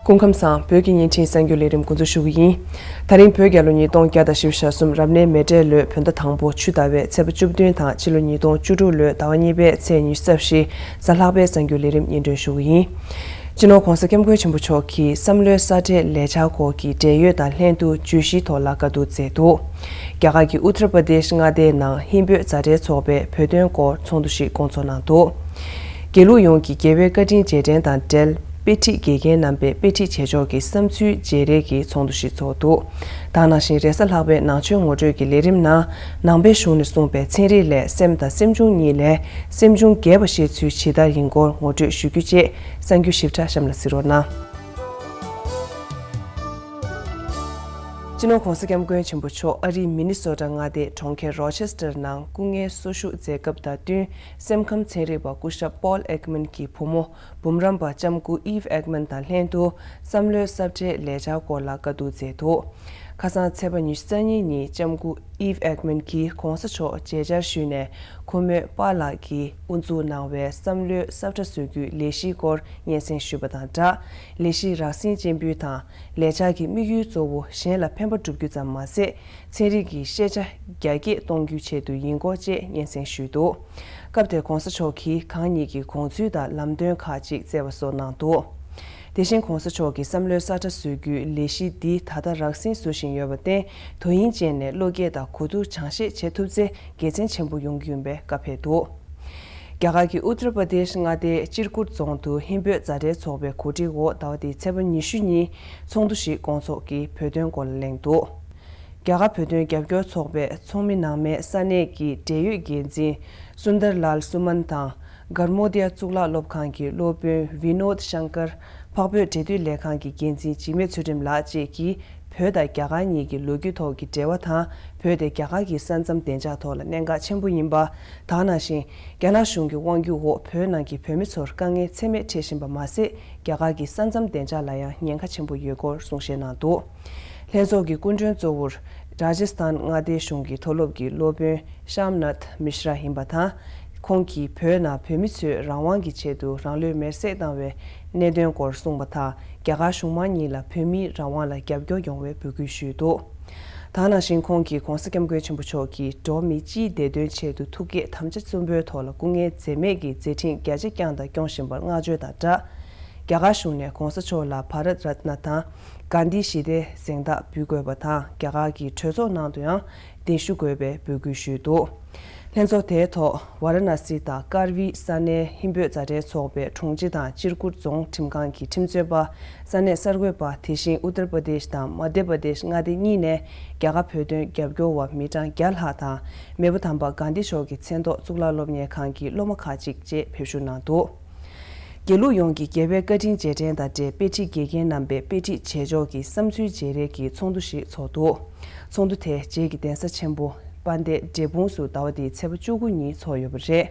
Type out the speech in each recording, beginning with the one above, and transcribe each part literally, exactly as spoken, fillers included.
སྐུ་ཁམས་བཟང་། བོད་ཀྱི་བརྙན་འཕྲིན་གསར་འགྱུར་ལས་རིམ་འགོ་འཛུགས་ཞུ་གི་ཡིན། ད་རིང་བོད་རྒྱལ་ལོ་ཉིས་སྟོང་བརྒྱ་དང་བཞི་བཅུ་ཞེ་གསུམ་རབ་གནས་མེ་སྤྲེལ་ལོའི་བོད་ཟླ་དང་པོ་ཆུ་ཟླ་བའི་ཚེས་པ་བཅུ་བདུན་དང་ཕྱི་ལོ་ཉིས་སྟོང་བཅུ་དྲུག་ལོའི་ཟླ་བ་གཉིས་པའི་ཚེས་ཉི་ཤུ་རྩ་བཞི་གཟའ་ལྷག་པའི་གསར་འགྱུར་ལས་རིམ་སྙན་སྒྲོན་ཞུ་གི་ཡིན། སྤྱི་ནོར་༧གོང་ས་༧སྐྱབས་མགོན་ཆེན་པོ་མཆོག་གིས་བསམ་བློའི་ས་ཁྲའི་ལས་འཆར་སྐོར་གྱི་འབྲེལ་ཡོད་དང་ལྷན་དུ་བརྗོད་གཞིའི་ཐོག་ལ་བཀའ་བསྡུར་མཛད་འདུག་རྒྱ་གར་གྱི་ཨུ་ཏར་པ་དེཤ་མངའ་སྡེའི་ནང་ཧིན་བོད་མཛའ་འབྲེལ་ཚོགས་པའི་བོད་དོན་སྐོར་ཚོགས་འདུ་ཞིག་བསྐོང་ཚོགས་གནང་འདུག་དགེ་ལུགས་ཡོངས་ཀྱི་རྒྱལ་བའི་བཀའ་དྲིན་རྗེས་དྲན་དང་འབྲེལ། དཔེ་ཁྲིད་དགེ་རྒན་རྣམ་པས་དཔེ་ཁྲིད་བྱེད་ཕྱོགས་ཀྱི་བསམ་ཚུལ་བརྗེ་རེས་ཀྱི་ཚོགས་འདུ་ཞིག་ཚོགས་འདུག་ད་ག་ནང་བཞིན་རེས་གཟའ་ལྷག་པའི་ནང་ཆོས་ངོ་སྤྲོད་ཀྱི་ལས་རིམ་ནང་ནང་པའི་གཞུང་ནས་གསུངས་པའི་ཚན་རིག་ལས་སེམས་དང་སེམས་བྱུང་གཉིས་ལས་སེམས་བྱུང་རྒྱས་པ་བཤད་ཚུལ་ཇི་ལྟར་ཡིན་སྐོར་ངོ་སྤྲོད་ཞུ་རྒྱུ་བཅས་གསར་འགྱུར་ཞིབ་ཕྲ་གཤམ་ལ་གཟིགས་རོགས་གནང་། སྤྱི་ནོར་༧གོང་ས་༧སྐྱབས་མགོན་ཆེན་པོ་མཆོག་ཨ་རིའི་མི་ནི་སོ་ཊ་མངའ་སྡེའི་གྲོང་ཁྱེར་རོ་ཆེ་སི་ཊར་ནང་སྐུ་ངལ་གསོ་བཞུགས་མཛད་སྐབས་དང་བསྟུན། སེམས་ཁམས་ཚན་རིག་པ་སྐུ་ཞབས་པོལ་ཨེག་མན་གྱི་བུ་མོ་འབུམ་རམས་པ་ལྕམ་སྐུ་ཨིབ་ཨེག་མན་དང་ལྷན་དུ་བསམ་བློའི་ས་ཁྲའི་ལས་འཆར་སྐོར་ལ་བཀའ་བསྡུར་མཛད་འདུག་ཁ་སང་ཚེས་པ་ཉི་ཤུ་རྩ་གཉིས་ཉིན་ལྕམ་སྐུ་ཨིབ་ཨེག་མན་གྱིས་༧གོང་ས་མཆོག་མཇལ་བཅར་ཞུས་ནས། ཁོ་མོས་པཱ་ལགས་ཀྱིས་དབུ་འཛུགས་གནང་བའི་བསམ་བློའི་ས་ཁྲ་བཟོ་རྒྱུའི་ལས་གཞིའི་སྐོར་སྙན་སེང་ཞུས་པ་དང་སྦྲགས། ལས་གཞི་རགས་ཟིན་ཅན་འབུལ་དང་ལས་འཆར་གྱི་དམིགས་ཡུལ་གཙོ་བོ་གཞན་ལ་ཕན་པ་སྒྲུབ་རྒྱུ་ཙམ་མ་ཟད། ཚན་རིག་གི་ཤེས་བྱ་རྒྱ་སྐྱེད་གཏོང་རྒྱུའི་ཆེད་དུ་ཡིན་སྐོར་བཅས་སྙན་སེང་ཞུས་འདུག་སྐབས་དེར་༧གོང་ས་མཆོག་གིས་གང་ཉིད་ཀྱི་དགོངས་ཚུལ་དང་ལམ་སྟོན་ཁག་ཅིག་བསྩལ་བ་སོགས་གནང་འདུག་དེ་བཞིན་༧གོང་ས་མཆོག་གི་བསམ་བློའི་ས་ཁྲ་བཟོ་རྒྱུའི་ལས་གཞི་འདི་ད་ལྟ་རགས་ཟིན་བཟོ་བཞིན་ཡོད་པར་བརྟེན། དོ་དབྱིངས་ཅན་ནས་བློ་སྐྱེད་དང་གོ་བསྡུར་སྦྱང་ཤེས་བྱེད་ཐུབ་ཚེ་དགེ་མཚན་ཆེན་པོ་ཡོང་རྒྱུ་ཡིན་པའི་བཀའ་ཕེབས་འདུག་རྒྱ་གར་གྱི་ཨུ་ཏར་པ་དེཤ་མངའ་སྡེའི་ཅིར་ཀུར་རྫོང་དུ་ཧིན་བོད་མཛའ་འབྲེལ་ཚོགས་པའི་གོ་སྒྲིག་འོག་ཟླ་བ་འདིའི་ཚེས་པ་ཉི་ཤུ་ཉིན་ཚོགས་འདུ་ཞིག་བསྐོང་ཚོགས་ཀྱིས་བོད་དོན་སྐོར་ལ་གླེང་འདུག་རྒྱ་གར་བོད་དོན་རྒྱབ་སྐྱོར་ཚོགས་པའི་ཚོགས་མི་ནང་མའི་ས་གནས་ཀྱི་འབྲེལ་ཡོད་འགན་འཛིན་སུན་དར་ལཱལ་སུ་མན་དང་། གར་མོ་དི་ཡ་གཙུག་ལག་སློབ་ཁང་གི་སློབ་དཔོན་ཝི་ནོད་ཤང་ཀར། འཕགས་བོད་འབྲེལ་མཐུད་ལས་ཁང་གི་འགན་འཛིན་འཇིགས་མེད་ཚུལ་ཁྲིམས་ལགས་བཅས་ཀྱིས། བོད་དང་རྒྱ་གར་གཉིས་ཀྱི་ལོ་རྒྱུས་ཐོག་གི་འབྲེལ་བ་དང་། བོད་དེ་རྒྱ་གར་གྱི་ས་མཚམས་བདེ་འཇགས་ཐོག་ལ་གནད་འགག་ཆེན་པོ་ཡིན་པ། ད་ག་ནང་བཞིན། རྒྱ་ནག་གཞུང་གི་དབང་སྒྱུར་འོག་བོད་ནང་གི་བོད་མི་ཚོར་དཀའ་ངལ་ཚད་མེད་འཕྲད་བཞིན་པ་མ་ཟད། རྒྱ་གར་གྱི་ས་མཚམས་བདེ་འཇགས་ལ་ཡང་ཉེན་ཁ་ཆེན་པོ་ཡོད་སྐོར་གསུང་བཤད་གནང་འདུག་ལྷན་ཚོགས་ཀྱི་སྐུ་མགྲོན་གཙོ་བོར། རཱ་ཇི་སི་ཐན་མངའ་སྡེའི་གཞུང་གི་མཐོ་སློབ་ཀྱི་སློབ་དཔོན་ཤམ་ནཱཐ་མི་ཤྲ་ཡིན་པ་དང་། ཁོང་གིས་བོད་ནང་བོད་མི་ཚོས་རང་དབང་གི་ཆེད་དུ་རང་ལུས་མེར་སྲེག་བཏང་བའི་གནད་དོན་སྐོར་གསུངས་པ་དང་། རྒྱ་གར་གཞུང་མང་གཉིས་ལ་བོད་མིའི་རང་དབང་ལ་རྒྱབ་སྐྱོར་ཡོང་བའི་འབོད་སྐུལ་ཞུས་འདུག་ད་ག་ནང་བཞིན་ཁོང་གིས་༧གོང་ས་༧སྐྱབས་མགོན་ཆེན་པོ་མཆོག་གིས་འགྲོ་བ་མི་སྤྱིའི་བདེ་དོན་ཆེད་དུ་ཐུགས་བསྐྱེད་དམ་བཅའ་གསུམ་པོའི་ཐོག་ལ་སྐུ་ངལ་འཛེམས་མེད་ཀྱིས་མཛད་འཕྲིན་རྒྱ་ཆེ་བསྐྱངས་དང་སྐྱོང་བཞིན་པར་བསྔགས་བརྗོད་དང་སྦྲགས། རྒྱ་གར་གཞུང་ནས་༧གོང་ས་མཆོག་ལ་བྷ་རད་རཏ་ན་དང་། གྷན་དྷི་ཞི་བདེའི་གཟེངས་རྟགས་འབུལ་དགོས་པ་དང་། རྒྱ་གར་གྱི་གྲོས་ཚོགས་ནང་དུ་ཡང་གདན་ཞུ་དགོས་པའི་འབོད་སྐུལ་ཞུས་འདུག་ལྷན་ཚོགས་དེའི་ཐོག་ཝཱ་ར་ཎ་སི་དང་ཀར་བི་ས་གནས་ཧིན་བོད་མཛའ་འབྲེལ་ཚོགས་པའི་དྲུང་ཆེ་དང་ཅིར་ཀུར་རྫོང་ཁྲིམས་ཁང་གི་ཁྲིམས་རྩོད་པ། ས་གནས་གསར་འགོད་པ། དེ་བཞིན་ཨུ་ཏར་པ་དེཤ་དང་མ་དྷྱ་པ་དེཤ་མངའ་སྡེ་གཉིས་ནས་རྒྱ་གར་བོད་དོན་རྒྱབ་སྐྱོར་བ་མི་གྲངས་བརྒྱ་ལྷག་དང་། མེས་པོ་དམ་པ་གྷན་དྷི་མཆོག་གི་མཚན་ཐོག་གཙུག་ལག་སློབ་གཉེར་ཁང་གི་སློབ་མ་ཁག་ཅིག་བཅས་ཕེབས་ཞུགས་གནང་འདུག་དགེ་ལུགས་ཡོངས་ཀྱི་རྒྱལ་བའི་བཀའ་དྲིན་རྗེས་དྲན་དང་འབྲེལ། དཔེ་ཁྲིད་དགེ་རྒན་རྣམ་པས་དཔེ་ཁྲིད་བྱེད་ཕྱོགས་ཀྱི་བསམ་ཚུལ་བརྗེ་རེས་ཀྱི་ཚོགས་འདུ་ཞིག་ཚོགས་འདུག་ཚོགས་འདུ་དེ་རྗེས་ཀྱི་གདན་ས་ཆེན་པོ་དཔལ་ལྡན་འབྲས་སྤུངས་སུ་ཟླ་བ་འདིའི་ཚེས་པ་བཅུ་དགུ་ཉིན་ཚོགས་ཡོད་པ་རེད།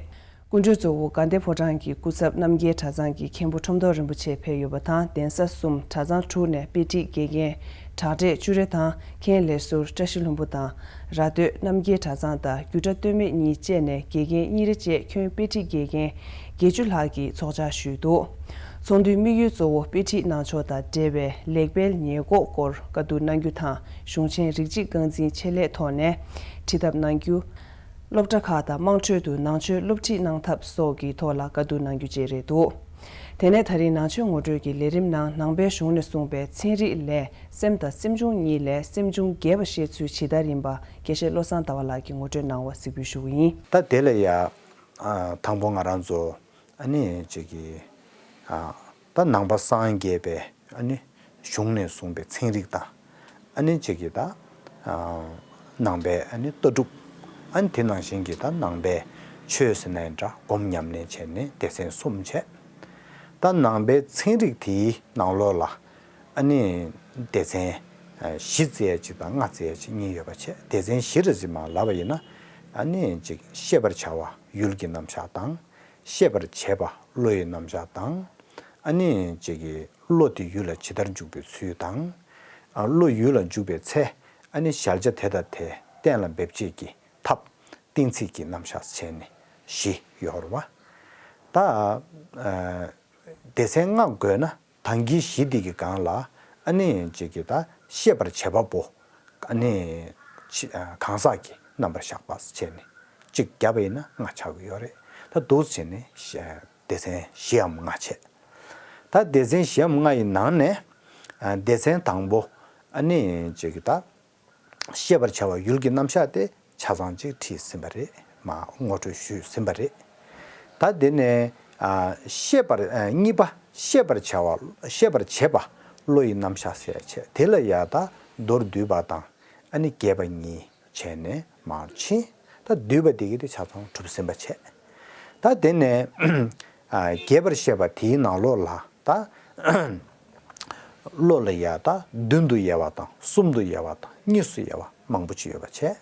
སྐུ་མགྲོན་གཙོ་བོ་དགའ་ལྡན་ཕོ་བྲང་གི་སྐུ་ཚབ་རྣམ་རྒྱལ་གྲྭ་ཚང་གི་མཁན་པོ་ཁྲོམ་ཐོག་རིན་པོ་ཆེ་ཕེབས་ཡོད་པ་དང་། གདན་ས་གསུམ་གྲྭ་ཚང་དྲུག་ནས་དཔེ་ཁྲིད་དགེ་རྒན་གྲགས་འབྲས་བཅུ་རེ་དང་། མཁན་ལས་ཟུར་བཀྲ་ཤིས་ལྷུན་པོ་དང་། ར་སྟོད་རྣམ་རྒྱལ་གྲྭ་ཚང་དང་རྒྱུད་གྲྭ་སྟོད་སྨད་གཉིས་བཅས་ནས་དགེ་རྒན་གཉིས་རེ་བཅས་ཁྱོན་དཔེ་ཁྲིད་དགེ་རྒན་བརྒྱད་ཅུ་ལྷག་གིས་ཚོགས་བཅར་ཞུས་འདུག་ཚོགས་འདུའི་དམིགས་ཡུལ་གཙོ་བོ་དཔེ་ཁྲིད་གནང་ཕྱོགས་དང་འབྲེལ་བའི་ལེགས་སྤེལ་ཉེས་འགོག་སྐོར་བཀའ་བསྡུར་གནང་རྒྱུ་དང་། གཞུང་ཆེན་རིགས་གཅིག་རྐང་འཛིན་ཆེད་ལས་ཐོག་ནས་ཁྲིད་ཐབས་གནང་རྒྱུ། སློབ་གྲྭ་ཁག་དང་དམངས་ཁྲོད་དུ་ནང་ཆོས་སློབ་ཁྲིད་གནང་ཐབས་སོགས་ཀྱི་ཐོག་ལ་བཀའ་བསྡུར་གནང་རྒྱུ་བཅས་རེད་འདུག་དེ་ནས་ད་རིང་ནང་ཆོས་ངོ་སྤྲོད་ཀྱི་ལས་རིམ་ནང་ནང་པའི་གཞུང་ནས་གསུངས་པའི་ཚན་རིག་ལས་སེམས་དང་སེམས་བྱུང་གཉིས་ལས་སེམས་བྱུང་རྒྱས་པ་བཤད་ཚུལ་ཇི་ལྟར་ཡིན་པ་དགེ་བཤེས་བློ་བཟང་ཟླ་བ་ལགས་ཀྱིས་ངོ་སྤྲོད་གནང་བ་གཟིགས་འབུལ་ཞུ་གི་ཡིན། ད་དེ་ལ་ཡ། ཨ། དང་པོ་ང་རང་ཚོ་ཨ་ནི་ཅིག་གི། ཨ། ད་ནང་པ་སངས་རྒྱས་པའི་ཨ་ནི་གཞུང་ནས་གསུངས་པའི་ཚན་རིག་དང་། ཨ་ནི་ཅིག་གི་ད། ཨ། ནང་པའི་ཨ་ནི་ལྟ་གྲུབ། ཨ་ནི་དེ་ནང་བཞིན་གྱི་ད་ནང་པའི་ཆོས་ཟེར་ན་ཡང་འདྲ། སྒོམ་ཉམས་ལེན་བྱས་ནས་སྡེ་ཚན་གསུམ་བྱས། ད་ནང་པའི་ཚན་རིག་དེའི་ནང་ལོགས་ལ་ཨ་ནི་སྡེ་ཚན་བཞི་བརྩི་ཡ་གཅིག་དང་ལྔ་བརྩི་ཡ་གཅིག་གཉིས་ཡོད་པ་བྱས། སྡེ་ཚན་བཞི་རེ་ཟེར་མ་ལབ་པ་ཡིན་ན། ཨ་ནི་ཅིག་ཤེས་པར་བྱ་བ་ཡུལ་གྱི་རྣམ་གཞག་དང་། ཤེས་པར་བྱེད་པ་བློ་ཡི་རྣམ་གཞག་དང་། ཨ་ནི་ཅིག་གི་བློ་དེ་ཡུལ་ལ་ཇི་ལྟར་འཇུག་པའི་ཚུལ་དང་། ཨ། བློ་ཡུལ་ལ་འཇུག་པའི་ཚེ། ཨ་ནི་གཞལ་བྱ་དེ་དང་དེ་གཏན་ལ་འབེབས་བྱེད་ཀྱི་ཐབས། གཏན་ཚིགས་ཀྱི་རྣམ་གཞག་བྱས་ནས་བཞི་ཡོད་རེད་བ། ད། ཨ། སྡེ་ཚན་ལྔ་བགོས་ན། དང་གི་གཞི་དེ་གི་སྒང་ལ་ཨ་ནི་ཅིག་གི་ད་ཤེས་པར་བྱེད་པ་པོ་ཨ་ནི་ཕྱི་ཨ་གང་ཟག་གི་རྣམ་པར་གཞག་པ་བྱས་ནས་གཅིག་བརྒྱབ་པ་ཡིན་ན་ལྔ་ཆགས་ཀྱི་ཡོད་རེད། ད་འདུག་བྱས་ནས་ཤ་སྡེ་ཚན་བཞིའམ་ལྔ་བྱས། ད་སྡེ་ཚན་བཞིའམ་ལྔ་ཡི་ནང་ནས་ཨ་སྡེ་ཚན་དང་པོ་ཨ་ནི་ཅིག་གི་ད། ཤེས་པར་བྱ་བ་ཡུལ་གྱི་རྣམ་གཞག་དེ་ཆ་ཚང་ཅིག་བྲིས་ཟིན་པ་རེད། མ་ངོ་སྤྲོད་ཞུས་ཟིན་པ་རེད། ད་དེ་ནས་ཨ་ཤེས་པར་ཨ་གཉིས་པ་ཤེས་པར་བྱ་བ་ཤེས་པར་བྱེད་པ་བློ་ཡི་རྣམ་གཞག་ཟེར་ཡ་བྱས། དེ་ལ་ཡ་ད་མདོར་བསྡུས་པ་དང་ཨ་ནི་རྒྱས་པ་གཉིས་བྱས་ནས་མར་ཕྱིན། ད་བསྡུས་པ་དེ་གི་དེ་ཆ་ཚང་གྲུབ་ཟིན་པ་བྱས། ད་དེ་ནས་ཨ་རྒྱས་པར་བཤད་པ་དེའི་ནང་ལོགས་ལ་ད། བློ་ལ་ཡ་ད་བདུན་དུ་དབྱེ་བ་དང་གསུམ་དུ་དབྱེ་བ་དང་གཉིས་སུ་དབྱེ་བ་མང་པོ་ཅིག་ཡོད་པ་བྱས།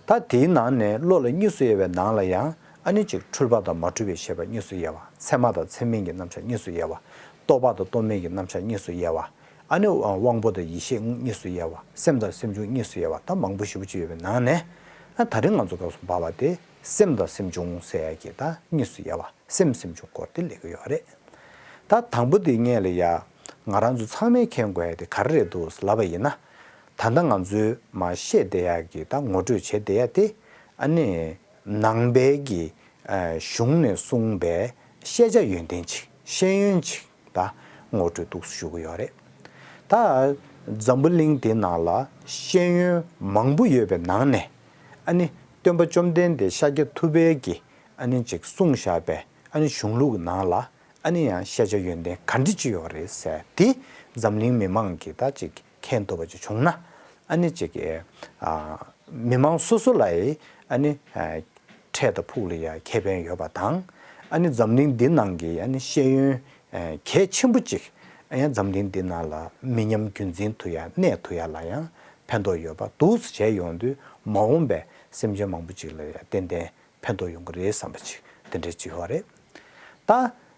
ད་དེའི་ནང་ནས་བློ་ལ་གཉིས་སུ་དབྱེ་བའི་ནང་ལ་ཡང་ཨ་ནི་གཅིག་འཁྲུལ་པ་དང་མ་འཁྲུལ་བའི་ཤེས་པ་གཉིས་སུ་དབྱེ་བ། ཚད་མ་དང་ཚད་མིན་གྱི་རྣམ་གཞག་གཉིས་སུ་དབྱེ་བ། རྟོག་པ་དང་རྟོག་མེད་ཀྱི་རྣམ་གཞག་གཉིས་སུ་དབྱེ་བ། ཨ་ནི་དབང་པོ་དང་ཡེ་ཤེས་གཉིས་སུ་དབྱེ་བ། སེམས་དང་སེམས་བྱུང་གཉིས་སུ་དབྱེ་བ། ད་མང་པོ་ཞེ་པོ་ཅིག་ཡོད་པའི་ནང་ནས་ཨ་ད་རིང་ང་ཚོ་སྐབས་སུ་བབས་པ་དེ་སེམས་དང་སེམས་བྱུང་ཟེར་ཡ་གི་ད་གཉིས་སུ་དབྱེ་བ། སེམས་སེམས་བྱུང་སྐོར་དེ་སླེབས་ཀྱི་ཡོད་རེད། ད་དང་པོ་དེ་སྔོན་ལ་ཡ་ང་རང་ཚོ་ཚང་མས་མཁྱེན་དགོས་ཡ་དེ་ག་རེ་རེད་འདུག་ལབ་པ་ཡིན་ན། ད་ལྟ་ང་ཚོས་མར་བཤད་བསྡད་ཡ་གི་ད་ངོ་སྤྲོད་བྱེད་བསྡད་ཡ་དེ་ཨ་ནི་ནང་པའི་གི་ཨ་གཞུང་ནས་གསུངས་པའི་ཤེས་བྱ་ཡོན་ཏན་ཅིག་ཤེས་ཡོན་ཅིག་ད་ངོ་སྤྲོད་འདུག་ཞུ་གི་ཡོད་རེད། ད་འཛམ་བུ་གླིང་འདི་ནང་ལ་ཤེས་ཡོན་མང་པོ་ཡོད་པའི་ནང་ནས་ཨ་ནི་སྟོན་པ་བཅོམ་ལྡན་འདས་ཤཱཀྱ་ཐུབ་པའི་གི་ཨ་ནི་ཅིག་གསུངས་བཞག་པའི་ཨ་ནི་གཞུང་ལུགས་ནང་ལ་ཨ་ནི་ཡང་ཤེས་བྱ་ཡོན་ཏན་ག་འདྲ་ཅིག་ཡོད་རེད་ཟེར་དེ་འཛམ་གླིང་མི་མང་གིས་ད་ཅིག་མཁྱེན་ཐུབ་པ་ཅིག་བྱུང་ན་ཨ་ནི་ཅིག་ཨ་མི་མང་སོ་སོ་ལ་ཡི་ཨ་ནི་ཨ་འཕྲལ་དང་ཕུགས་ལ་ཡང་ཁེ་ཕན་ཡོད་པ་དང་། ཨ་ནི་འཛམ་གླིང་འདི་ནང་གི་ཨ་ནི་ཤེས་ཡོན་ཨ་གལ་ཆེན་པོ་ཅིག་ཨ་ཡང་འཛམ་གླིང་འདི་ནང་ལ་མི་ཉམས་རྒྱུན་འཛིན་ཐུབ་ཡ་གནས་ཐུབ་ཡ་ལ་ཡང་ཕན་ཐོགས་ཡོད་པ་འདུག་སེ་བྱས་ཡོང་དུས་མ་འོངས་པའི་སེམས་ཅན་མང་པོ་ཅིག་ལ་ཡང་ཏན་ཏན་ཕན་ཐོགས་ཡོང་གི་རེད་བསམ་པ་ཅིག་དེ་འདྲ་ཅིག་ཡོད་རེད། ད་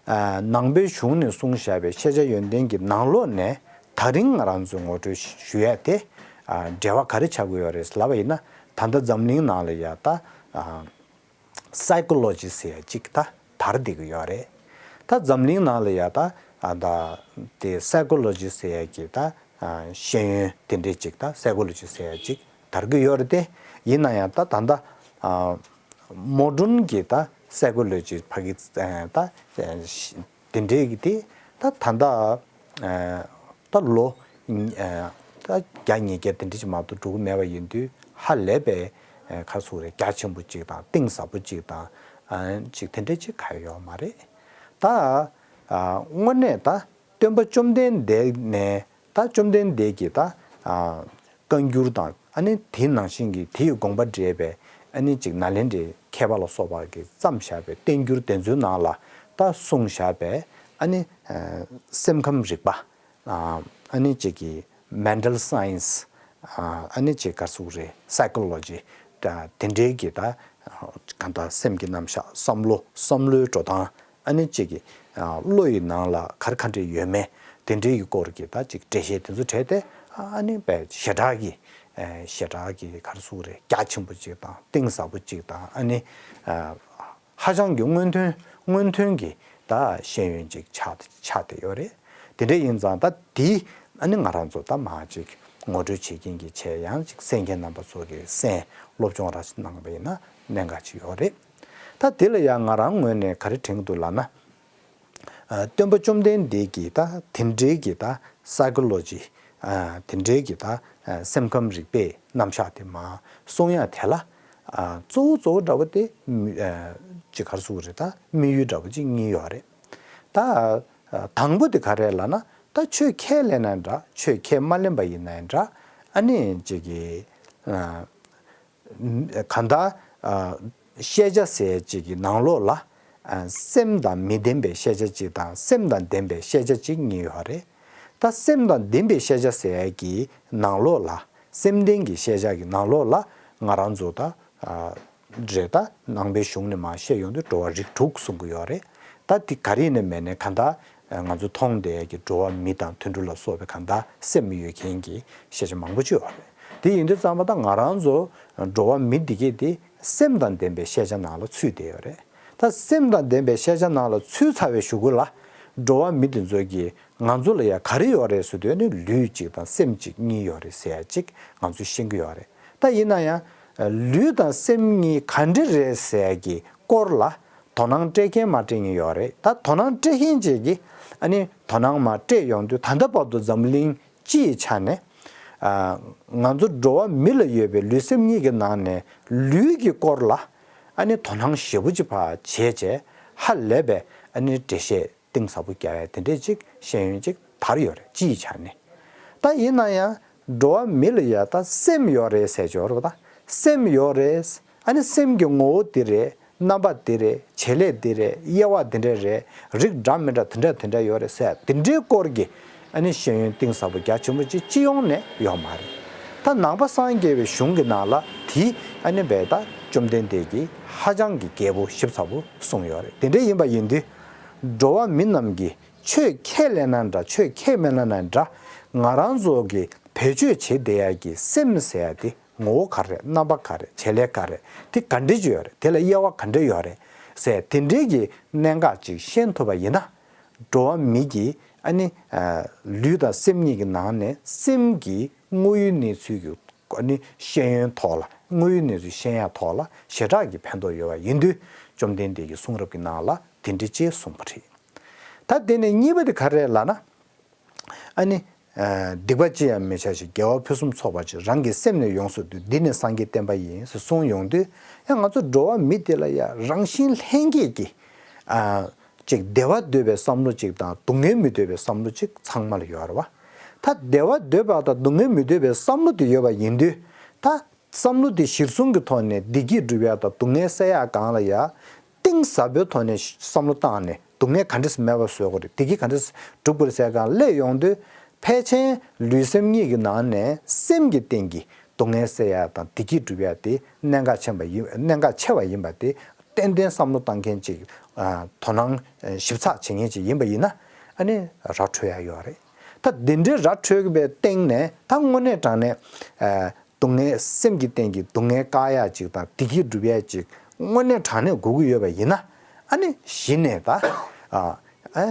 ཨ་ནང་པའི་གཞུང་ནས་གསུངས་བཞག་པའི་ཤེས་བྱ་ཡོན་ཏན་གྱི་ནང་ལོགས་ནས་ད་རིང་ང་རང་ཚོས་ངོ་སྤྲོད་ཞུ་ཡ་དེ་ཨ་འབྲེལ་བ་ག་རེ་ཆགས་ཀྱི་ཡོད་རེད་ལབ་པ་ཡིན་ན། ད་ལྟ་འཛམ་གླིང་ནང་ལ་ཡ་ད་ཨ་སའི་ཀོ་ལོ་ཇི་ཟེར་ཡ་གཅིག་ད་དར་བསྡད་ཀྱི་ཡོད་རེད། ད་འཛམ་གླིང་ནང་ལ་ཡ་ད་ཨ་ད་དེ་སའི་ཀོ་ལོ་ཇི་ཟེར་ཡ་གི་ད་ཨ་ཤེས་ཡོན་དེ་འདྲས་ཅིག་ད་སའི་ཀོ་ལོ་ཇི་ཟེར་ཡ་ཅིག་དར་གྱི་ཡོད་རེད་དེ། ཡིན་ན་ཡང་ད་ད་ལྟ་ཨ་མོ་ཌརན་གྱི་ད་སའི་ཀོ་ལོ་ཇི་ཕ་གི་ཨ་ད་ཨ་དེ་འདྲས་ཀྱི་དེ་ད་ད་ལྟ་ཨ་ད་ལོ་ཨ་ད་བརྒྱ་ཉིས་བརྒྱ་དེ་འདྲས་ཅིག་མ་གཏོགས་འགྲོ་གི་མེད་པ་ཡིན་དུས་ཧ་ལས་པའི་ཨ་ག་རེ་ཟེར་དགོས་རེད། རྒྱ་ཆེན་པོ་ཅིག་དང་གཏིང་ཟབ་པོ་ཅིག་དང་ཨ་ཅིག་དེ་འདྲས་ཅིག་གང་ཡང་ཡོད་མ་རེད། ད་ཨ་དངོས་གནས་ད་སྟོན་པ་བཅོམ་ལྡན་འདས་ནས་ད་བཅོམ་ལྡན་འདས་ཀྱི་ད་ཨ་བཀའ་འགྱུར་དང་ཨ་ནི་དེ་ནང་བཞིན་གྱི་དེ་ཡི་དགོངས་པ་འགྲེལ་བའི་ཨ་ནི་ཅིག་ནཱ་ལེནྡྲའི་མཁས་པ་ལ་སོགས་པ་གིས་བརྩམས་བཞག་པའི་བསྟན་འགྱུར་དེ་ཚོའི་ནང་ལ་ད་གསུངས་བཞག་པའི་ཨ་ནི་ཨ་སེམས་ཁམས་རིག་པ། ཨ་ནི་ཅིག་གི་མེན་ཊལ་སའེན་སི། ཨ་ནི་ཅིག་ག་རེ་ཟེར་དགོས་རེད། སའི་ཀོ་ལོ་ཇི། དེ་འདྲའི་གི་ད་གང་ལྟར་སེམས་ཀྱི་རྣམ་གཞག་བསམ་བློ་བསམ་བློའི་འགྲོ་སྟངས། ཨ་ནི་ཅིག་གི་བློ་ཡི་ནང་ལ་ག་རེ་ག་འདྲ་ཡོད་མེད་དེ་འདྲའི་གི་སྐོར་གྱི་ད་ཅིག་འགྲེལ་བཤད་དེ་ཚོ་བྱས་ཏེ། ཨ་ནི་དཔེ་ཞེ་དྲག་གི་ཞེ་དྲག་གི་ག་རེ་ཟེར་དགོས་རེད། རྒྱ་ཆེན་པོ་ཅིག་དང་གཏིང་ཟབ་པོ་ཅིག་དང་། ཨ་ནི་ཧ་ཅང་གི་སྔོན་ཐོན་སྔོན་ཐོན་གྱི་ད་ཤེས་ཡོན་ཅིག་ཆགས་ཆགས་བསྡད་ཡོད་རེད། དེ་འདྲ་ཡིན་ཙང་ད་དེ་ཨ་ནི་ང་རང་ཚོ་ད་མར་ཅིག་ངོ་སྤྲོད་བྱེད་མཁན་གྱི་ཆེད་ཡང་ཅིག་གསན་མཁན་རྣམ་པ་ཚོ་གིས་གསན་སློབ་སྦྱོང་ར་ཅིག་གནང་བ་ཡིན་ན་གནད་འགག་ཅིག་ཡོད་རེད། ད་དེ་ལ་ཡང་ང་རང་ངོས་ནས་ག་རེ་དྲན་གྱི་འདུག་ལབ་ན། ཨ་སྟོན་པ་བཅོམ་ལྡན་འདས་ཀྱི་ད་དེ་འདྲའི་གི་ད་སའི་ཀོ་ལོ་ཇི། ཨ་དེ་འདྲའི་གི་ད་ཨ་སེམས་ཁམས་རིག་པའི་རྣམ་གཞག་དེ་མར་གསུང་ཡ་དེ་ལ། ཨ་གཙོ་བོ་གཙོ་བོ་འདྲ་བོ་དེ་མི་ཨ་ཅིག་ག་རེ་ཟེར་དགོས་རེད། ད་དམིགས་ཡུལ་འདྲ་བོ་ཅིག་གཉིས་ཡོད་རེད། ད་ཨ་དང་པོ་དེ་ག་རེ་ལབ་ན། ད་ཆོས་ཁས་ལེན་ན་འདྲ། ཆོས་ཁས་མ་ལེན་པ་ཡིན་ན་འདྲ། ཨ་ནི་ཅིག་གི་ཨ་གང་ལྟར་ཨ་ཤེས་བྱ་ཟེར་ཅིག་གི་ནང་ལོགས་ལ་ཨ་སེམས་དང་མི་ལྡན་པའི་ཤེས་བྱ་ཅིག་དང་སེམས་དང་ལྡན་པའི་ཤེས་བྱ་ཅིག་གཉིས་ཡོད་རེད། ད་སེམས་དང་ལྡན་པའི་ཤེས་བྱ་ཟེར་ཡ་གི་ནང་ལོགས་ལ། སེམས་ལྡན་གྱི་ཤེས་བྱ་གི་ནང་ལོགས་ལ་ང་རང་ཚོ་ད་ཨ་རེད། ད་ནང་པའི་གཞུང་ནས་མར་བཤད་ཡོང་དུས་འགྲོ་བ་རིགས་དྲུག་གསུང་གི་ཡོད་རེད། ད་དེ་ག་རེ་ཡིན་ནའི་མིན་ནའི་གང་ལྟར་ང་ཚོ་མཐོང་བསྡད་ཀྱི་འགྲོ་བ་མི་དང་དུད་འགྲོ་ལ་སོགས་པའི་གང་ལྟར་སེམས་ཡོད་མཁན་གྱི་ཤེས་བྱ་མང་པོ་ཅིག་ཡོད་རེད། དེ་ཡིན་དུས་ཙམ་པ་ད་ང་རང་ཚོ་འགྲོ་བ་མི་འདི་གས་དེ་སེམས་དང་ལྡན་པའི་ཤེས་བྱ་ནང་ལ་ཚུད་བསྡད་ཡོད་རེད། ད་སེམས་དང་ལྡན་པའི་ཤེས་བྱ་ནང་ལ་ཚུད་ཚར་བའི་གཞུག་གུ་ལ་ འགྲོ་བ་མི་དེ་ཚོ་གིས་ང་ཚོ་ལ་ཡ་ག་རེ་ཡོད་རེད་ཟེར་དུས་ནི་ལུས་གཅིག་དང་སེམས་གཅིག་གཉིས་ཡོད་རེད་ཟེར་ཡ་གཅིག་ང་ཚོས་ཤེས་ཀྱི་ཡོད་རེད། ད་ཡིན་ན་ཡང་ལུས་དང་སེམས་གཉིས་ག་འདྲ་རེད་ཟེར་ཡ་གི་སྐོར་ལ་དོ་སྣང་སྤྲད་མཁན་མ་སྤྲད་མཁན་ཡོད་རེད། ད་དོ་སྣང་སྤྲད་མཁན་ཅིག་གིས་ཨ་ནི་དོ་སྣང་མ་སྤྲད་ཡོང་དུས་ད་ལྟ་བར་དུ་འཛམ་གླིང་སྤྱི་ཡི་ཆ་ནས་ང་ཚོ་འགྲོ་བ་མི་ལ་ཡོད་པའི་ལུས་སེམས་གཉིས་ཀྱི་ནང་ནས་ལུས་ཀྱི་སྐོར་ལ་ཨ་ནི་དོ་སྣང་ཞེ་པོ་ཅིག་ཕར་བྱས་བྱས་ཧ་ལས་པའི་ཨ་ནི་འགྲེལ་བཤད་གཏིང་ཟབ་པོ་རྒྱག་ཡ་དེ་འདྲས་ཅིག་ཤེས་ཡོན་ཅིག་དར་ཡོད་རེད། སྤྱི་ཡི་ཆ་ནས། ད་ཡིན་ན་ཡང་འགྲོ་བ་མི་ལ་ཡ་ད་སེམས་ཡོད་རེད་ཟེར་ཆོག་རེད་པ། ད་སེམས་ཡོད་རེད། ཨ་ནི་སེམས་ཀྱི་ངོ་བོ་འདི་རེད། རྣམ་པ་འདི་རེད། བྱེད་ལས་འདི་རེད། དབྱེ་བ་འདི་འདྲ་རེད། རིགས་འདྲ་མི་འདྲ་འདི་འདྲ་འདི་འདྲ་ཡོད་རེད་ཟེར་འདི་འདྲའི་སྐོར་གྱི་ཨ་ནི་ཤེས་ཡོན་གཏིང་ཟབ་པོ་རྒྱ་ཆེན་པོ་ཅིག་སྤྱི་ཡོངས་ནས་ཡོད་མ་རེད། ད་ནང་པ་སངས་རྒྱས་པའི་གཞུང་གི་ནང་ལ་དེ་ཨ་ནི་བས་ད་བཅོམ་ལྡན་འདས་ཀྱིས་ཧ་ཅང་གི་རྒྱས་པོ་ཞིབ་ཚགས་པོ་གསུངས་ཡོད་རེད། དེ་འདྲ་ཡིན་པ་ཡིན་དུས་འགྲོ་བ་མི་རྣམས་ཀྱིས་ཆོས་ཁས་ལེན་ན་འདྲ་ཆོས་ཁས་མི་ལེན་ན་འདྲ་ང་རང་ཚོ་གི་བེད་སྤྱོད་བྱེད་བསྡད་ཡ་གི་སེམས་ཟེར་ཡ་དེ། ངོ་བོ་ག་རེ། རྣམ་པ་ག་རེ། བྱེད་ལས་ག་རེ། དེ་ག་འདྲས་ཅིག་ཡོད་རེད། དེ་ལ་དབྱེ་བ་ག་འདྲས་ཡོད་རེད་ཟེར་དེ་འདྲས་ཀྱི་གནད་འགག་ཅིག་ཤེས་ཐུབ་པ་ཡིན་ན། འགྲོ་བ་མི་གི་ཨ་ནི་ལུས་དང་སེམས་གཉིས་ཀྱི་ནང་ནས་སེམས་ཀྱི་དངོས་ཡོད་གནས་ཚུལ་གྱི་ཨ་ནི་ཤེས་ཡོན་ཐོག་ལ་དངོས་ཡོད་གནས་ཚུལ་ཤེས་ཡ་ཐོག་ལ་ཞེ་དྲག་གི་ཕན་ཐོགས་ཡོད་པ་ཡིན་དུས་བཅོམ་ལྡན་འདས་ཀྱི་གསུང་རབ་ཀྱི་ནང་ལ་དེ་འདྲས་ཅིག་གསུངས་པ་རེད། ད་དེ་ནས་གཉིས་པ་དེ་ག་རེ་ལབ་ན། ཨ་ནི། སྡིག་པ་ཅི་ཡང་མི་བྱ་ཞིང་། དགེ་བ་ཕུན་སུམ་ཚོགས་པར་སྤྱད། རང་གི་སེམས་ནི་ཡོངས་སུ་འདུལ། འདི་ནི་སངས་རྒྱས་བསྟན་པ་ཡིན་ཟེར་གསུངས་ཡོང་དུས་ཡང་ང་ཚོ་འགྲོ་བ་མི་དེ་ལ་ཡང་རང་བཞིན་ལྷན་སྐྱེས་ཀྱི་ཅིག་བདེ་བ་འདོད་པའི་བསམ་བློ་ཅིག་དང་སྡུག་བསྔལ་མི་འདོད་པའི་བསམ་བློ་ཅིག་ཚང་མ་ལ་ཡོད་རེད་བ། ད་བདེ་བ་འདོད་པ་དང་སྡུག་བསྔལ་མི་འདོད་པའི་བསམ་བློ་དེ་ཡོད་པ་ཡིན་དུས་ད། བསམ་བློ་དེ་གཞིར་བཟུང་གི་ཐོག་ནས་བདེ་སྐྱིད་སྒྲུབ་ཡ་དང་སྡུག་བསྔལ་སེལ་ཡ་སྒང་ལ་ཡ། གཏིང་ཟབ་པོའི་ཐོག་ནས་བསམ་བློ་བཏང་ནས་སྡུག་བསྔལ་ག་འདྲས་སེ་མེད་པ་བཟོ་དགོས་རེད། བདེ་སྐྱིད་ག་འདྲས་སེ་སྒྲུབ་དགོས་རེད་ཟེར་སྒང་སླེབས་ཡོང་དུས་ཕལ་ཆེར་ལུས་སེམས་གཉིས་ཀྱི་ནང་ནས་སེམས་ཀྱི་སྟེང་གི་སྡུག་བསྔལ་སེལ་ཡ་དང་བདེ་སྐྱིད་སྒྲུབ་ཡ་དེ་གནད་འགག་ཆེན་པ་ཡིན། གནད་འགག་ཆེ་བ་ཡིན་པ་དེ་ཏན་ཏན་བསམ་བློ་བཏང་མཁན་ཅིག་དོ་སྣང་ཞིབ་ཚགས་བྱེད་མཁན་ཅིག་ཡིན་པ་ཡིན་ན་ཨ་ནི་ར་འཕྲོད་ཡ་ཡོད་རེད། ད་དེ་འདྲའི་ར་འཕྲོད་པའི་སྟེང་ནས་ད་དངོས་གནས་དྲང་གནས། སྡུག་བསྔལ་སེམས་ཀྱི་སྟེང་གི་སྡུག་བསྔལ་བཀག་ཡ་ཅིག་དང་བདེ་སྐྱིད་སྒྲུབ་ཡ་ཅིག་དངོས་གནས་དྲང་གནས་དགོས་ཀྱི་ཡོད་པ་ཡིན་ན་ཨ་ནི་གཞི་ནས་ད་ཨ་ཨ་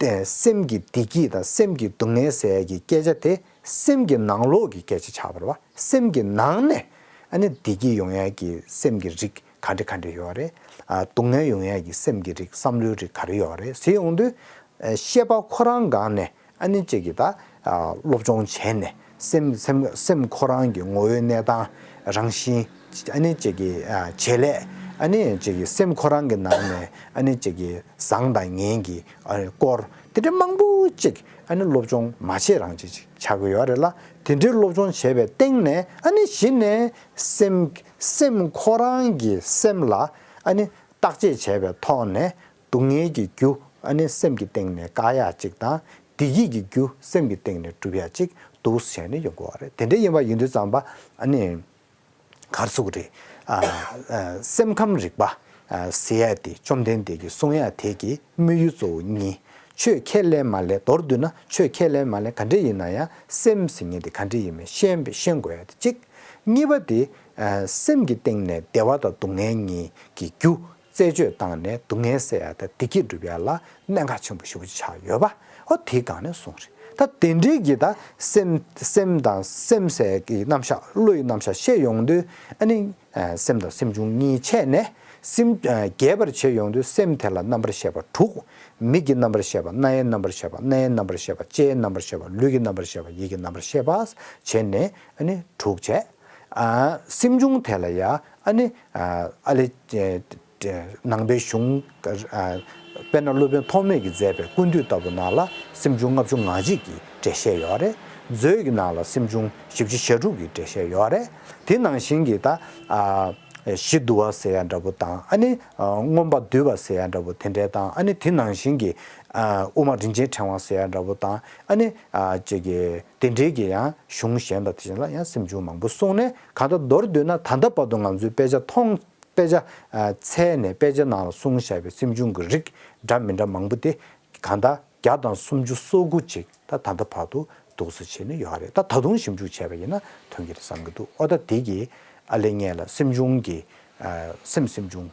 དེ་སེམས་ཀྱི་བདེ་སྐྱིད་དང་སེམས་ཀྱི་སྡུག་བསྔལ་ཟེར་ཡ་གི་སྐད་ཆ་དེ་སེམས་ཀྱི་ནང་ལོགས་ཀྱི་སྐད་ཆ་ཆགས་པ་རེད་བ། སེམས་ཀྱི་ནང་ནས་ཨ་ནི་བདེ་སྐྱིད་ཡོང་ཡ་གི་སེམས་ཀྱི་རིགས་ག་འདྲ་ག་འདྲ་ཡོད་རེད། ཨ་སྡུག་བསྔལ་ཡོང་ཡ་གི་སེམས་ཀྱི་རིགས་བསམ་བློའི་རིགས་ག་རེ་ཡོད་རེད་ཟེར་ཡོང་དུས་ཤེས་པ་ཁོ་རང་སྒང་ནས། ཨ་ནི་ཅིག་གིས་ད་སློབ་སྦྱོང་བྱས་ནས་སེམས་སེམས་སེམས་ཁོ་རང་གི་ངོ་བོའི་གནས་སྟངས་རང་བཞིན། ཨ་ནི་ཅིག་གིས་བྱེད་ལས། ཨ་ནི་ཅིག་གིས་སེམས་ཁོ་རང་གི་ནང་ནས་ཨ་ནི་ཅིག་གིས་བཟང་དང་ངན་གྱི་སྐོར་དེ་འདྲ་མང་པོ་ཅིག་ཨ་ནི་སློབ་སྦྱོང་མ་བྱས་རང་ཅིག་ཅིག་ཆགས་ཀྱི་ཡོད་རེད་ལ། དེ་འདྲའི་སློབ་སྦྱོང་བྱས་པའི་སྟེང་ནས་ཨ་ནི་གཞི་ནས་སེམས་སེམས་ཁོ་རང་གི་སེམས་ལ་ཨ་ནི་བརྟག་དཔྱད་བྱས་པའི་ཐོག་ནས། སྡུག་བསྔལ་གྱི་རྒྱུ་ཨ་ནི་སེམས་ཀྱི་སྟེང་ནས་བཀག་ཡག་ཅིག་དང་བདེ་སྐྱིད་ཀྱི་རྒྱུ་སེམས་ཀྱི་སྟེང་ནས་སྒྲུབ་ཡག་ཅིག་འདུག་སེ་བྱས་ནས་ཡོང་དགོས་པ་རེད། དེ་འདྲ་ཡིན་པ་ཡིན་དུས་ཙམ་པ་ཨ་ནི་ག་རེ་ཟེར་དགོས་རེད། ཨ་ཨ་སེམས་ཁམས་རིག་པ་ཨ་ཟེར་ཡག་དེ་བཅོམ་ལྡན་འདས་ཀྱིས་གསུང་ཡག་དེ་གི་དམིགས་ཡུལ་གཙོ་བོ་གཉིས། ཆོས་ཁས་ལེན་མ་ལེན། མདོར་བསྡུས་ན་ཆོས་ཁས་ལེན་མ་ལེན་ག་འདྲ་ཡིན་ན་ཡང་སེམས་ཟེར་མཁན་དེ་ག་འདྲ་ཡིན་མིན་ཤེས་ཤེས་དགོས་ཡག་དེ་གཅིག་གཉིས་པ་དེ་ཨ་སེམས་ཀྱི་སྟེང་ནས་བདེ་བ་དང་སྡུག་བསྔལ་གཉིས་ཀྱི་རྒྱུ། རྩད་གཅོད་བཏང་ནས་སྡུག་བསྔལ་སེལ་ཡ་དང་བདེ་སྐྱིད་སྒྲུབ་ཡ་ལ་གནད་འགག་ཆེན་པོ་ཞེ་པོ་ཅིག་ཆགས་ཡོད་པ། ཨོ་དེའི་སྒང་ནས་གསུངས་རེད། ད་དེ་འདྲའི་གི་ད་སེམས་སེམས་དང་སེམས་ཟེར་གྱི་རྣམ་གཞག་བློ་ཡི་རྣམ་གཞག་བཤད་ཡོང་དུས་ཨ་ནི་སེམས་དང་སེམས་བྱུང་གཉིས་ཕྱེ་ནས་སེམས་རྒྱས་པར་བྱེད་ཡོང་དུས་སེམས་དེ་ལ་རྣམ་པར་ཤེས་པ་དྲུག་མིག་གི་རྣམ་པར་ཤེས་པ། རྣ་ཡི་རྣམ་པར་ཤེས་པ། སྣ་ཡི་རྣམ་པར་ཤེས་པ། ལྕེའི་རྣམ་པར་ཤེས་པ། ལུས་ཀྱི་རྣམ་པར་ཤེས་པ། ཡིད་ཀྱི་རྣམ་པར་ཤེས་པ་བྱས་ནས་ཨ་ནི་དྲུག་བྱས། ཨ་སེམས་བྱུང་དེ་ལ་ཡ་ཨ་ནི་ཨ་ཨ་ལས་ནང་པའི་གཞུང་ཨ་དཔེར་ན་སློབ་དཔོན་ཐོགས་མེད་ཀྱིས་མཛད་པའི་ཀུན་བཏུས་ལྟ་བུ་ནང་ལ་སེམས་བྱུང་ལྔ་བཅུ་ང་གཅིག་གི་འགྲེལ་བཤད་ཡོད་རེད། མཛོད་ཀྱི་ནང་ལ་སེམས་བྱུང་བཞི་བཅུ་ཞེ་དྲུག་གི་འགྲེལ་བཤད་ཡོད་རེད། དེ་ནང་བཞིན་གྱི་ད་ཨ་གཞི་བསྡུ་བ་ཟེར་ཡ་འདྲ་པོ་དང་ཨ་ནི་ཨ་མངོན་པ་བསྡུས་པ་ཟེར་ཡ་འདྲ་པོ་དེ་འདྲའི་དང་ཨ་ནི་དེ་ནང་བཞིན་གྱི་ཨ་དབུ་མ་རིན་ཆེན་ཕྲེང་བ་ཟེར་ཡ་འདྲ་པོ་དང་ཨ་ནི་ཨ་ཅིག་གི་དེ་འདྲའི་གི་ཡང་གཞུང་གཞན་དང་དེ་བཞིན་ལ་ཡང་སེམས་བྱུང་མང་པོ་གསུངས་ནས་གང་ལྟར་མདོར་བསྡུས་ན་ད་ལྟ་བར་དུ་ང་ཚོའི་དཔེ་ཆ་མཐོང་དཔེ་ཆ་ཨ་འཚལ་ནས་དཔེ་ཆ་ནང་ལ་གསུངས་བཞག་པའི་སེམས་བྱུང་གི་རིགས་འདྲ་མི་འདྲ་མང་པོ་དེ་གང་ལྟར་བརྒྱ་དང་སུམ་ཅུ་སོ་དགུ་ཅིག་ད་ད་ལྟ་བར་དུ་འདུག་སེ་བྱས་ནས་ཡོད་རེད། ད་ད་དུང་ཞིབ་འཇུག་བྱས་པ་ཡིན་ན་ཐོན་གྱི་རེད་བསམ་གྱི་འདུག་ཨོ་ད་དེ་གི་ཨ་ལེ་ངས་ལ་སེམས་བྱུང་གི་ཨ་སེམས་སེམས་བྱུང་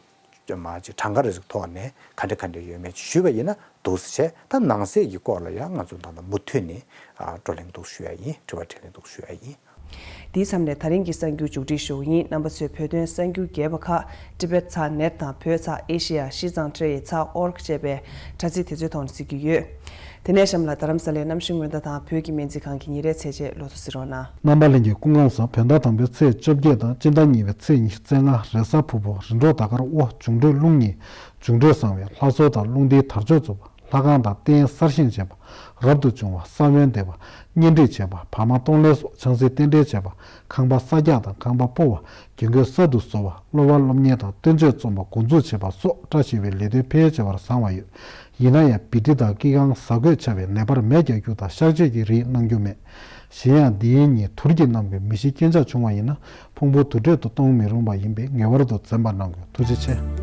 མ་ཅིག་གྲངས་ཀ་རེ་ཟིག་ཐོག་ནས་ག་འདྲ་ག་འདྲ་ཡོད་མེད་ཅིག་ཞུས་པ་ཡིན་ན་འདུག་སེ་བྱས། ད་ནང་གསེས་ཀྱི་སྐོར་ལ་ཡང་ང་ཚོ་ད་ལྟ་མུ་མཐུད་ནས་ཨ་བགྲོ་གླེང་འདུག་ཞུ་ཡ་ཡིན། དྲི་བ་དྲིས་ལན་འདུག་ཞུ་ཡ་ཡིན། དེའི་མཚམས་ནས་ད་རིང་གི་གསར་འགྱུར་མཇུག་སྒྲིལ་ཞུ་གི་ཡིན། རྣམ་པ་ཚོས་བོད་དོན་གསར་འགྱུར་རྒྱས་པ་ཁག་Tibet ཚགས་net དང་བོད་ཚགས་Asia ཤིས་ཙང་ཁྲེ་ཡི་ཚགས་org ཅེས་པའི་དྲ་ཚིགས་དེ་ཚོའི་ཐོག་ནས་གཟིགས་ཀྱི་ཡོད། དེ་ནས་གཤམ་ལ་རྡ་རམ་ས་ལའི་གནམ་གཤིས་སྔོན་བརྡ་དང་བོད་ཀྱི་སྨན་རྩིས་ཁང་གི་ཉིན་རེའི་ཚེས་བཅད་ལོ་ཐོ་གཟིགས་རོགས་གནང་། རྣམ་པ་ལྷན་རྒྱས་སྐུ་ཁམས་བཟང་། བོད་ཟླ་དང་པོའི་ཚེས་བཅོ་བརྒྱད་དང་སྤྱི་ཟླ་གཉིས་པའི་ཚེས་ཉི་ཤུ་རྩ་ལྔ། རེས་གཟའ་ཕུར་བུ། རིམ་གྲོ་ཟླ་སྐར་དབུ། འབྱུང་འཕྲོད་རླུང་གཉིས། འབྱུང་འཕྲོད་བཟང་བས་ལྷ་གསོལ་དང་རླུང་རྟའི་དར་ལྕོག་འཛུགས་པ། ལྷ་ཁང་དང་རྟེན་གསར་བཞེངས་བྱེད་པ། རབ་ཏུ་བྱུང་བ། ས་བོན་འདེབས་པ། གཉེན་སྒྲིག་བྱེད་པ། བར་མ་གཏོང་ལེན་སོགས་ཆང་སའི་རྟེན་འབྲེལ་བྱེད་པ། ཁང་པ་གསར་རྒྱག་དང་ཁང་པ་སྤོ་བ། རྒྱུན་གོས་གསར་དུ་བཟོ་བ། སློབ་པ་སློབ་གཉེར་དང་བསྟན་བཅོས་རྩོམ་པ་འགོ་འཛུགས་བྱེད་པ་སོགས་བཀྲ་ཤིས་པའི་ལས་དོན་ཕལ་ཆེ་བར་བཟང་བ་ཡོད། ཡིན་ན་ཡང་བི་ཏི་དང་སྐྱེ་ཁམས་གཟའ་རྒོད་ཆགས་པས་ནད་པར་མེ་རྒྱག་རྒྱུ་དང་གཤག་བཅོས་ཀྱི་རིགས་གནང་རྒྱུ་མེད། གཞན་ཡང་འདིའི་ཉིན་དུར་གྱི་གནམ་གྱི་མེ་ཤིང་སྐྱོན་ཆག་བྱུང་བ་ཡིན་ན་ཕུང་པོ་དུར་ཁྲོད་དུ་གཏོང་མི་རུང་བ་ཡིན་པས་ངེས་པར་དུ་འཛེམ་པ་གནང་དགོས། ཐུགས་རྗེ་ཆེ།